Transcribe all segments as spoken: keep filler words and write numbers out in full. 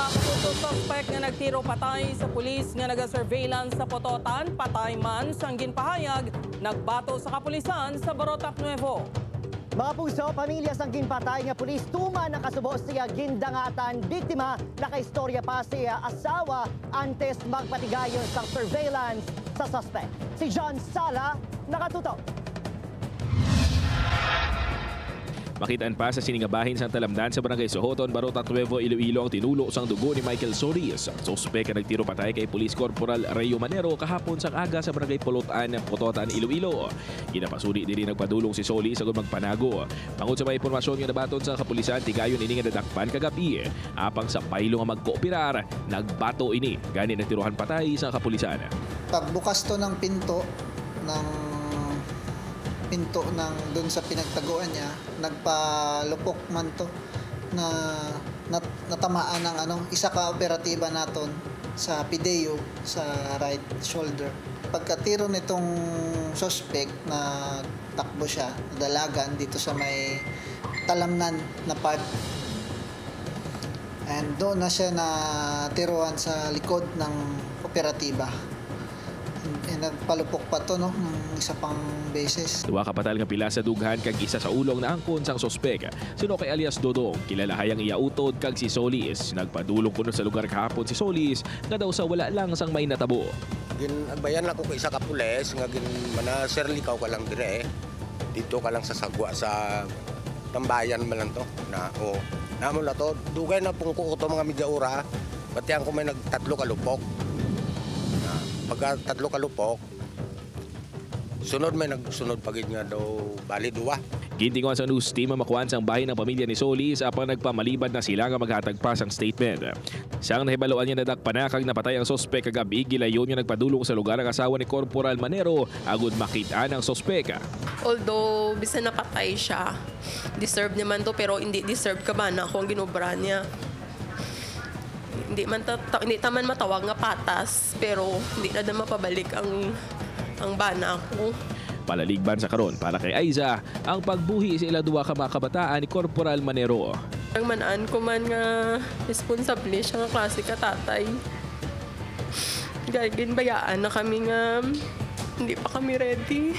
Usa suspek nga nagtiro patay sa pulis nga nagasurveillance sa Pototan, patay man sang ginpahayag, nagbato sa kapulisan sa Barotac Nuevo. Mga puso, pamilya sang ginpatay nga pulis tuman nakasubo sa iya gindangatan. Biktima, nakaistorya pa sa iya asawa antes magpatigayon sang surveillance sa suspek. Si John Sala nakatutok. Makit-an pa sa sini nga bahin sang talamnan sa Barangay Sohoton, Barotac Nuevo, Iloilo ang tinulo sang dugo ni Michael Solis, ang suspek nga nagtiro patay kay Police Corporal Rayo Manero kahapon sang aga sa Barangay Pulutan, Pototan, Iloilo. Ginapasuli diri nagpadulong si Solis agud magpanago. Bangod sa mga impormasyon nga nabaton sa kapulisan, tigayon ini nga nadakpan kagab-i. Apang sa baylo nga magkooperar, nagbato ini, gani natiruhan patay sa kapulisan. Pagbukas to ng pinto, ng pinto ng dun sa pinagtaguan niya, nagpalupok man to na nat- natamaan ng ano, isa ka operatiba naton sa PDEO sa right shoulder. Pagkatiro nitong suspect, na takbo siya, dalagan dito sa may talamnan na part. And doon na siya natiruan sa likod ng operatiba. And nagpalupok pa to, no, ng isa pang beses. Duha ka patal nga pila sa dughan kag isa sa ulo ang naangkon sang suspek. Suno kay alias Dodong, kilalahay ang iya utod kag si Solis. Nagpadulong kuno sa lugar kahapon si Solis nga daw sa wala lang sang may natabo. Ginagbayan ako kay isa ka pulis nga gin-, mana, "Sir, likaw ka lang dire. Dito ka lang sa sagwa sa tambayan man lang to." Na, o, namo na to. Dugay na pungko ko to, mga media ora. Batian ko may nagtatlo ka lupok. Na, pagka tatlo ka lupok, sunod may nagsunod pa gid nga daw bali duwa. Gintinguhan sa news team ang makuan sang bahin ang pamilya ni Solis, apang nagpamalibad na sila nga maghatag pa sang statement. Sang nahibaluan nga nadakpan na kag napatay ang suspek kagab-i, gilayon nga nagpadulong sa lugar ang asawa ni Corporal Manero agud makit-an ang suspek. Although bisan napatay siya, deserve niya man to, pero hindi deserve ka ba na kung ginobra niya. Hindi man ta, ta, hindi ta man matawag nga patas, pero hindi na daw mapabalik ang ang bana ko. Palaligban sa karon para kay Aiza ang pagbuhi sa ila duha ka mga kabataan ni Corporal Manero. Ang man-an ko man nga responsable siya nga klase ka tatay. Gagin bayaan na kami nga hindi pa kami ready.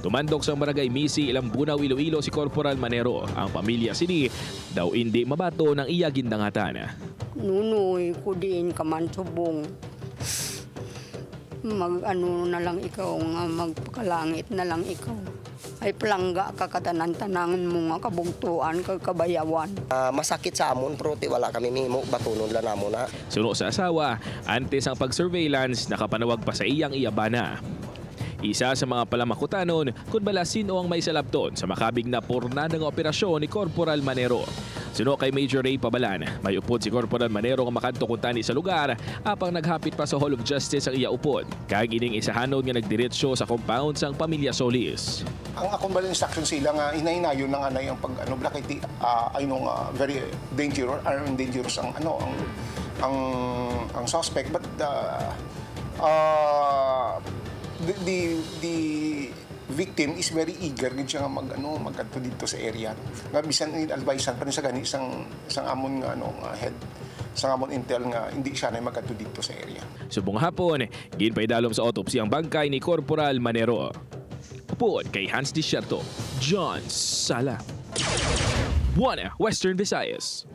Tumandok sa Barangay Misi, Ilambunaw, Iloilo si Corporal Manero. Ang pamilya sini daw indi mabato ng iya gindangatan. Nunoy ko diin ka man subong. Mag-ano na lang ikaw nga magpakalangit na lang ikaw. Ay palangga ka katanan-tanan mo nga kabugtuan kag kabayawan. Ah, masakit sa amon, pero ti wala kami mimo, batunon lang namo na. Suno sa asawa, antes ang pag-surveillance, nakapanawag pa sa iyang iya bana. Isa sa mga palamakutanon kon bala sin-o ang may salabton sa makabig na pornada nga operasyon ni Corporal Manero. Suno kay Major Ray Pabalan, may upod si Corporal Manero nga makadto kuntani sa lugar, apang naghapit pa sa Hall of Justice ang iya upod, kag ining isahanon nga nagdiretso sa compound sang pamilya Solis. Ang akon bala instruction sila nga hinay-hinayon lang anay ang pag ano bala kay ti ah, I know nga very dangerous, ah, dangerous ang ano ang ang ang suspect, but the ah, the, the the victim is very eager gid siya nga mag ano, magkadto didto sa area. Nga bisan in-advisean pa ni sa gani sang sang amon nga ano nga head sang amon intel nga hindi siya na magkadto didto sa area. Subong hapon, ginpaidalom sa autopsy ang bangkay ni Corporal Manero. Upod kay Hans Desierto, John Sala. One Western Visayas.